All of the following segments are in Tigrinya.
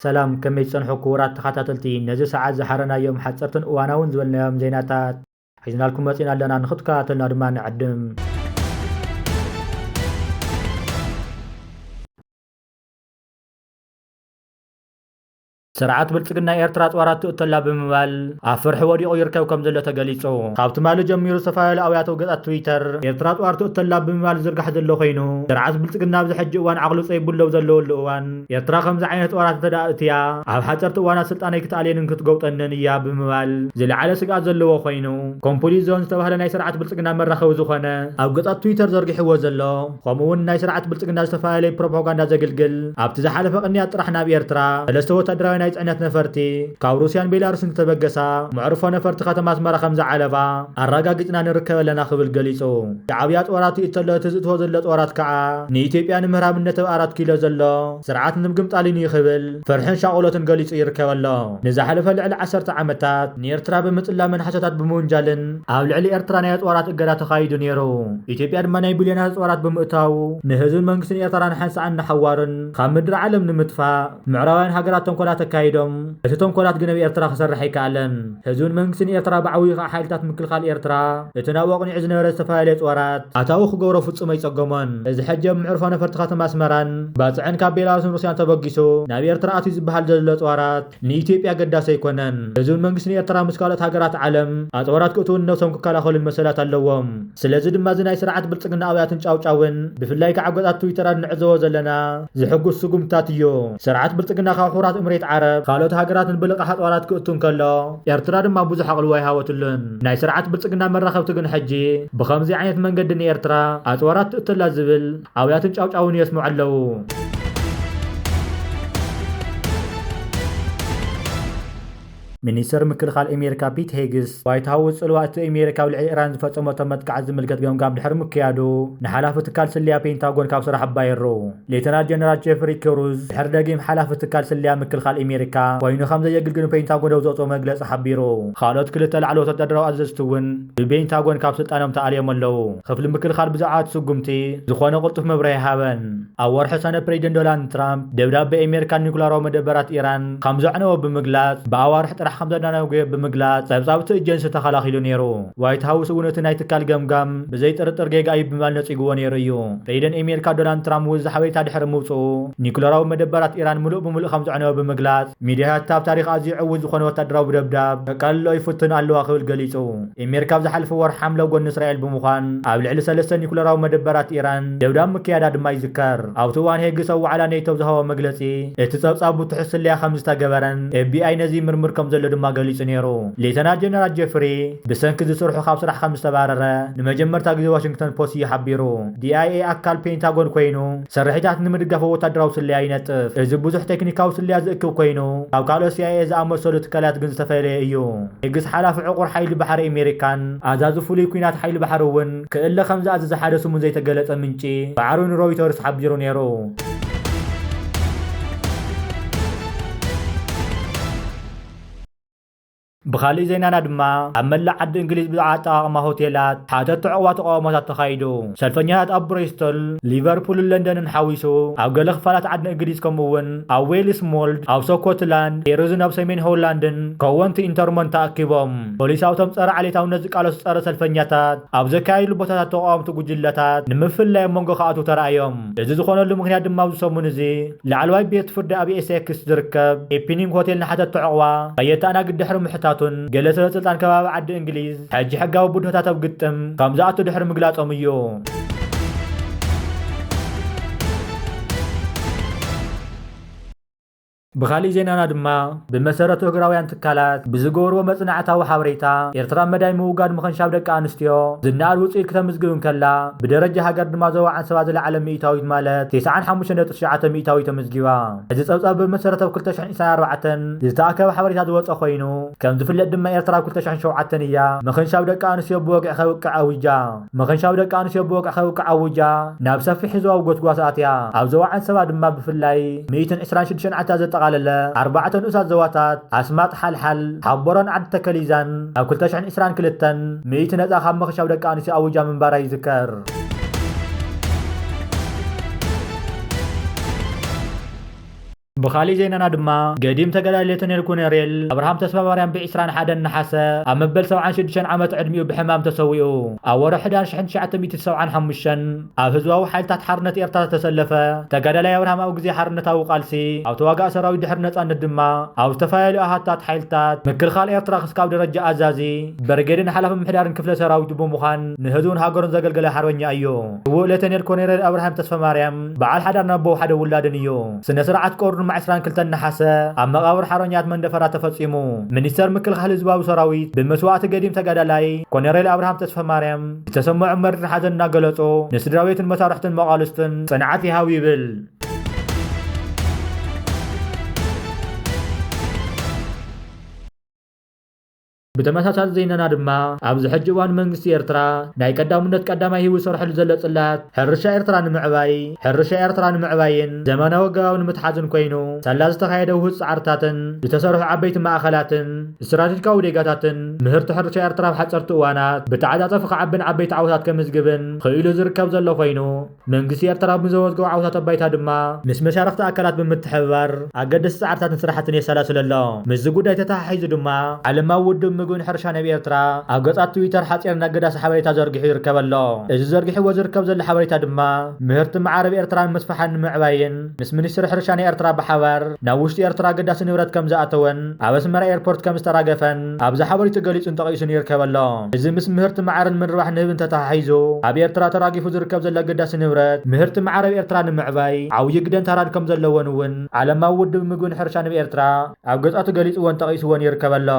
ሰላም፣ ከመይ ትጸንሑ ክቡራት ተኸታተልቲ? ነዚ ሰዓት ዝሓረናዮም ሓጸርትን እዋናውን ዝበልናዮም ዜናታት ሒዝናልኩም መጺና ኣለና፣ ንኽትከታተልና ድማ ንዕድም። ስርዓት ብልጽግና ኤርትራ ኣጽዋራት ትእቶላ ብምባል ኣብ ፍርሒ ወዲቑ ይርከብ ከም ዘሎ ተገሊጹ። ካብ ትማሊ ጀሚሩ ዝተፈላለዩ ኣብያተ ገጻት ትዊተር ኤርትራ ኣጽዋር ትእቶላ ብምባል ዝዝርጋሕ ዘሎ ኮይኑ፣ ስርዓት ብልጽግና ኣብዚ ሕጂ እዋን ዓቕሉ ጸይቡ ለው ዘለወሉ እዋን ኤርትራ ከምዚ ዓይነት ኣጽዋራት እንተ ደኣ እትያ ኣብ ሓጸርቲ እዋናት ስልጣነይ ክትኣልየንን ክትጎብጠንን እያ ብምባል ዝለዓለ ስግኣት ዘለዎ ኮይኑ፣ ኮምፖሊት ዞን ዝተባህለ ናይ ስርዓት ብልጽግና መራኸቢ ዝኾነ ኣብ ገጻት ትዊተር ዘርጊሕዎ ዘሎ፣ ከምኡ እውን ናይ ስርዓት ብልጽግና ዝተፈላለየ ፕሮፓጋንዳ ዘግልግል፣ ኣብቲ ዝሓለፈ ቅንያት ጥራሕ ናብ ኤርትራ ሰለስተ ወታደራዊ ናይ ጽዕነት ነፈርቲ ካብ ሩስያን ቤላሩስን ዝተበገሳ መዕርፎ ነፈርቲ ከተማ ኣስመራ ከም ዝዓለባ ኣረጋጊጽና ንርከብ ኣለና ክብል ገሊጹ። ሻዕብያ ጦራት ይእተሎ፣ እቲ ዝእትዎ ዘሎ ጦራት ከኣ ንኢትዮጵያ ንምህራምነት ኣብ ኣራት ኪሎ ዘሎ ስርዓት ንምግምጣል እዩ ክብል ፍርሕን ሻቕሎትን ገሊጹ ይርከብ ኣሎ። ንዝሓለፈ ልዕሊ ዓሰርተ ዓመታት ንኤርትራ ብምጽላምን ሓሶታት ብምውንጃልን ኣብ ልዕሊ ኤርትራ ናይ ኣጽዋራት እገዳ ተኻይዱ ነይሩ። ኢትዮጵያ ድማ ናይ ቢልዮናት ኣጽዋራት ብምእታው ንህዝብን መንግስትን ኤርትራ ንሓንሳእን ንሓዋሩን ካብ ምድሪ ዓለም ንምጥፋእ ምዕራባውያን ሃገራት ተንኮላት ኣካይዶም፣ እቲ ተንኮላት ግን ኣብ ኤርትራ ክሰርሕ ኣይከኣለን። ህዝብን መንግስትን ኤርትራ ብዓብዩ ከዓ ሓይልታት ምክልኻል ኤርትራ እቲ ናብኡ ኣቕኒዑ ዝነበረ ዝተፈላለየ ጸዋራት ኣታዊ ክገብሮ ፍጹም ኣይጸገሞን። እዚ ሕጂ ኣብ ምዕርፎ ነፈርቲ ከተማ ኣስመራን ባጽዕን ካብ ቤላሩስን ሩስያን ተበጊሱ ናብ ኤርትራ ኣትዩ ዝበሃል ዘሎ ጸዋራት ንኢትዮጵያ ኣገዳሲ ኣይኮነን። ህዝብን መንግስትን ኤርትራ ምስ ካልኦት ሃገራት ዓለም ኣጽዋራት ክእትውን ነብሶም ክከላኸሉን መሰላት ኣለዎም። ስለዚ ድማ እዚ ናይ ስርዓት ብልጽግና ኣብያትን ጫውጫውን ብፍላይ ከዓ ገጻት ትዊተር እንዕዘቦ ዘለና ዝሕጉስ ስጉምትታት እዩ። ስርዓት ብልጽግና ካብ ሕቡራት እምሬት ዓረብ ካልኦት ሃገራትን ብልቓሕ ኣጽዋራት ክእቱ እንከሎ፣ ኤርትራ ድማ ብዙሕ ኣቕልቦ ኣይሃወትሉን። ናይ ስርዓት ብልጽግና መራኸብቲ ግን ሕጂ ብኸምዚ ዓይነት መንገዲ ንኤርትራ ኣጽዋራት ትእተላ ዝብል ኣብያትን ጫውጫውን የስምዑ ኣለዉ። ሚኒስተር ምክልኻል ኣሜሪካ ፒት ሄግስ፣ ዋይት ሃውስ ጽልዋ እቲ ኣሜሪካ ኣብ ልዕሊ ኢራን ዝፈጸመቶ መጥቃዕቲ ዝምልከት ገምጋም ድሕሪ ምክያዱ፣ ንሓላፊ ትካል ስለያ ፔንታጎን ካብ ስራሕ ኣባይሩ። ሌተናል ጀነራል ጄፍሪ ክሩዝ ድሕሪ ደጊም ሓላፊ ትካል ስለያ ምክልኻል ኣሜሪካ ኮይኑ ከም ዘየግልግል ፔንታጎን ኣብ ዘውፅኦ መግለፂ ሓቢሩ። ካልኦት ክልተ ላዕለዎት ወታደራዊ ኣዘዝቲ እውን ብፔንታጎን ካብ ስልጣኖም ተኣልዮም ኣለዉ። ክፍሊ ምክልኻል ብዛዕባ እቲ ስጉምቲ ዝኾነ ቅልጡፍ መብርሂ ኣይሃበን። ኣብ ወርሒ ሰነ ፕሬዚደንት ዶናልድ ትራምፕ ደብዳቤ ኣሜሪካ ንኒኩለራዊ መደበራት ኢራን ከም ዘዕነወ ብምግላጽ፣ ብኣዋርሕ ጥራሕ ከም ዘዳናጎየ ብምግላጽ፣ ጸብጻብ እቲ ኤጀንሲ ተኸላኺሉ ነይሩ። ዋይት ሃውስ እውን እቲ ናይ ትካል ገምጋም ብዘይ ጥርጥር ጌጋ እዩ ብምባል ነጺግዎ ነይሩ እዩ። ፕሬዚደንት ኣሜሪካ ዶናልድ ትራምፕ እውን እዚ ሓበሬታ ድሕሪ ምውጽኡ፣ ኒኩለራዊ መደበራት ኢራን ምሉእ ብምሉእ ከም ዘዕነወ ብምግላጽ፣ ሚድያታት ኣብ ታሪኽ ኣዝዩ ዕዉት ዝኾነ ወታደራዊ ደብዳብ ከቃልሎ ይፍትኑ ኣለዋ ክብል ገሊጹ። ኣሜሪካ ኣብ ዝሓለፈ ወርሒ ሓምለ ጎኒ እስራኤል ብምዃን ኣብ ልዕሊ ሰለስተ ኒኩለራዊ መደበራት ኢራን ደብዳብ ምክያዳ ድማ ይዝከር። ኣብቲ እዋን ሄግስ ኣብ ዋዕላ ኔቶ ኣብ ዝሃቦ መግለጺ፣ እቲ ጸብጻብ ብትሑት ስለያ ከም ዝተገበረን ኤፍ ቢ ኣይ ነዚ ይምርምር ከም ዘሎ ድማ ገሊጹ ነይሩ። ሌተናል ጀነራል ጀፍሪ ብሰንኪ እዚ ስርሑ ካብ ስራሕ ከም ዝተባረረ ንመጀመርታ ግዜ ዋሽንግተን ፖስት እዩ ሓቢሩ። ዲ ኣይ ኤ ኣካል ፔንታጎን ኮይኑ፣ ስርሒታት ንምድጋፍ ወታደራዊ ስለያ ይነጥፍ። እዚ ብዙሕ ቴክኒካዊ ስለያ ዝእክብ ኮይኑ፣ ካብ ካልኦት ሲ ኣይ ኤ ዝኣመሰሉ ትካላት ግን ዝተፈለየ እዩ። ሄግስ ሓላፊ ዕቑር ሓይሊ ባሕሪ ኣሜሪካን ኣዛዚ ፍሉይ ኲናት ሓይሊ ባሕሪ እውን ክእለ ከም ዝኣዘዘ ሓደ ስሙ ዘይተገለጸ ምንጪ ብዓርቢ ንሮይተርስ ሓቢሩ ነይሩ። ብኻልእ ዜናና ድማ፣ ኣብ መላእ ዓዲ እንግሊዝ ብዛዕባ ኣጠቓቕማ ሆቴላት ሓተት ተዕዋ ተቓውሞታት ተኻይዱ። ሰልፈኛታት ኣብ ብሬስቶል፣ ሊቨርፑልን ለንደንን ሓዊሱ፣ ኣብ ገለ ክፋላት ዓዲ እንግሊዝ ከምኡ እውን ኣብ ዌልስ ሞልድ፣ ኣብ ስኮትላንድ፣ ኤሩዝን ኣብ ሰሜን ሆላንድን ኮወንቲ ኢንተርሞን ተኣኪቦም። ፖሊስ ኣብቶም ጸረ ዓሌታውነት ዝቃለሱ ጸረ ሰልፈኛታት ኣብ ዘካየድሉ ቦታታት ተቓወምቲ ጉጅለታት ንምፍላይ ኣብ መንጎ ክኣትዉ ተራእዮም። እዚ ዝኾነሉ ምኽንያት ድማ ኣብዚ ሰሙን እዚ ላዕለዋይ ቤት ፍርዲ ኣብ ኤሴክስ ዝርከብ ኤፒኒንግ ሆቴል ንሓተት ተዕቕባ ከየተኣናግድ ድሕሪ ምሕታቱን ገለ ሰበ ስልጣን ከባቢ ዓዲ እንግሊዝ ሕጂ ሕጋዊ ብድሆታት ኣብ ግጥም ከም ዝኣቱ ድሕሪ ምግላጾም እዩ። ብኻሊእ ዜናና ድማ፣ ብመሰረት እግራውያን ትካላት ብዝገበርዎ መጽናዕታዊ ሓበሬታ፣ ኤርትራ መዳይ ምውጋድ ምኽንሻብ ደቂ ኣንስትዮ ዝነኣድ ውጽኢት ክተምዝግብ እንከላ፣ ብደረጃ ሃገር ድማ ዞባ ዓንሰባ ዝለዓለ ሚእታዊት ማለት ተስዓን ሓሙሽተን ነጥቢ ትሽዓተ ሚእታዊት ተመዝጊባ። እዚ ጸብጻብ ብመሰረት ኣብ ክልተ ሽሕን ዕስራን ኣርባዕተን ዝተኣከበ ሓበሬታ ዝወጸ ኮይኑ፣ ከም ዝፍለጥ ድማ ኤርትራ ኣብ ክልተ ሽሕን ሸውዓተን እያ ምኽንሻብ ደቂ ኣንስትዮ ብወግዒ ከብቅዕ ኣዊጃ። ምኽንሻብ ደቂ ኣንስትዮ ብወግዒ ከብቅዕ ኣዊጃ ናብ ሰፊሕ ህዝባዊ ጎስጓስ ኣትያ። ኣብ ዞባ ዓንሰባ ድማ ብፍላይ ሚእትን ዕስራን ሽዱሽተን ዓድታት ዘጠቓለለ ኣርባዕተ ንኡሳት ዞባታት ኣስማጥ ሓልሓል፣ ሓቦሮን ዓዲ ተከሊዛን ኣብ ክልተ ሽሕን ዕስራን ክልተን ሚእቲ ነጻ ካብ ምኽንሻብ ደቂ ኣንስትዮ ኣዊጃ ምንባራ ይዝከር። ብኻሊእ ዜናና ድማ፣ ገዲም ተጋዳላይ ሌተኔል ኮነሬል ኣብርሃም ተስፋማርያም ብ ዕስራን ሓደን ነሓሰ ኣብ መበል ሰብዓን ሽዱሽተን ዓመት ዕድሚኡ ብሕማም ተሰዊኡ። ኣብ ወርሒ ሕዳር ሽሕን ትሽዓተ ሚእቲ ሰብዓን ሓሙሽተን ኣብ ህዝባዊ ሓይልታት ሓርነት ኤርትራ ዝተሰለፈ ተጋዳላይ ኣብርሃም፣ ኣብ ግዜ ሓርነታዊ ቃልሲ ኣብ ተዋጋኢ ሰራዊት ድሕሪ ነጻነት ድማ ኣብ ዝተፈላለዩ ኣሃታት ሓይልታት ምክልኻል ኤርትራ ክስካብ ደረጃ ኣዛዚ፣ ብርጌድን ሓላፊ ምምሕዳርን ክፍለ ሰራዊት ብምዃን ንህዝቡን ሃገሩን ዘገልገለ ሓርበኛ እዩ። ስዉእ ሌተኔል ኮነሬል ኣብርሃም ተስፋማርያም በዓል ሓዳር ኣቦ ሓደ ውላድን እዩ። ስነ ስርዓት ቀብሩ ድማ ዕስራን ክልተን ነሓሰ ኣብ መቓብር ሓርበኛታት መንደፈራ ተፈጺሙ። ሚኒስተር ምክልኻል ህዝባዊ ሰራዊት ብመስዋእቲ ገዲም ተጋዳላይ ኮነሬል ኣብርሃም ተስፋማርያም ዝተሰምዖ መሪር ሓዘን እናገለጹ፣ ንስድራ ቤትን መሳርሕትን መቓልስትን ጽንዓት ይሃብ ይብል። ብተመሳሳሊ ዜናና ድማ፣ ኣብዚ ሕጂ እዋን መንግስቲ ኤርትራ ናይ ቀዳምነት ቀዳማይ ሂቡ ዝሰርሐሉ ዘሎ ጽላት፣ ሕርሻ ኤርትራ ንምዕባይ፣ ሕርሻ ኤርትራ ንምዕባይን ዘመናዊ ኣገባብ ንምትሓዝን ኮይኑ፣ ሳላ ዝተኻየደ ውሁድ ጻዕርታትን ዝተሰርሑ ዓበይቲ ማእኸላትን ስትራቴጂካዊ ዴጋታትን፣ ምህርቲ ሕርሻ ኤርትራ ኣብ ሓጸርቲ እዋናት ብተዓጻጸፊ ክዓብን ዓበይቲ ዓወታት ከምዝግብን ክኢሉ ዝርከብ ዘሎ ኮይኑ፣ መንግስቲ ኤርትራ ብዘመዝገቦ ዓወታት ኣባይታ ድማ ምስ መሻርኽቲ ኣካላት ብምትሕብባር ኣገደስቲ ጻዕርታትን ስራሕትን የሰላስል ኣሎ። ምስዚ ጉዳይ ተተሓሒዙ ድማ፣ ዓለማዊ ውድብ ምግብን ሕርሻን ኣብ ኤርትራ ኣብ ገጻት ትዊተር ሓጺር ናይ ኣገዳሲ ሓበሬታ ዘርጊሑ ይርከብ ኣሎ። እዚ ዘርጊሕዎ ዝርከብ ዘሎ ሓበሬታ ድማ፣ ምህርቲ መዓር ኣብ ኤርትራ ንምስፋሕን ንምዕባይን ምስ ሚኒስትሪ ሕርሻ ናይ ኤርትራ ብሓባር ናብ ውሽጢ ኤርትራ ኣገዳሲ ንብረት ከም ዝኣተወን ኣብ ኣስመራ ኤርፖርት ከም ዝተራገፈን ኣብዚ ሓበሬቱ ገሊጹን ጠቒሱን ይርከብ ኣሎ። እዚ ምስ ምህርቲ መዓርን ምርባሕ ንህብን ተተሓሒዙ ኣብ ኤርትራ ተራጊፉ ዝርከብ ዘሎ ኣገዳሲ ንብረት ምህርቲ መዓር ኣብ ኤርትራ ንምዕባይ ዓብዪ ግደን ተራን ከም ዘለዎን እውን ዓለማዊ ውድብ ምግብን ሕርሻን ኣብ ኤርትራ ኣብ ገጻቱ ገሊጽዎን ጠቒስዎን ይርከብ ኣሎ።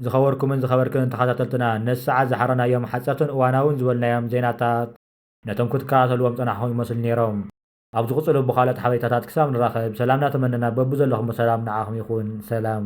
ዝኸበርኩምን ዝኸበርክን ተኸታተልትና፣ ነዚ ሰዓት ዝሓረናዮም ሓጸርትን እዋናውን ዝበልናዮም ዜናታት ነቶም ክትከታተልዎም ጸናሕኹም ይመስሉ ነይሮም። ኣብ ዝቕጽሉ ብኻልኦት ሓበሬታታት ክሳብ ንራኸብ፣ ሰላም እናተመነና፣ በብዘለኹም ሰላም ንዓኹም ይኹን። ሰላም።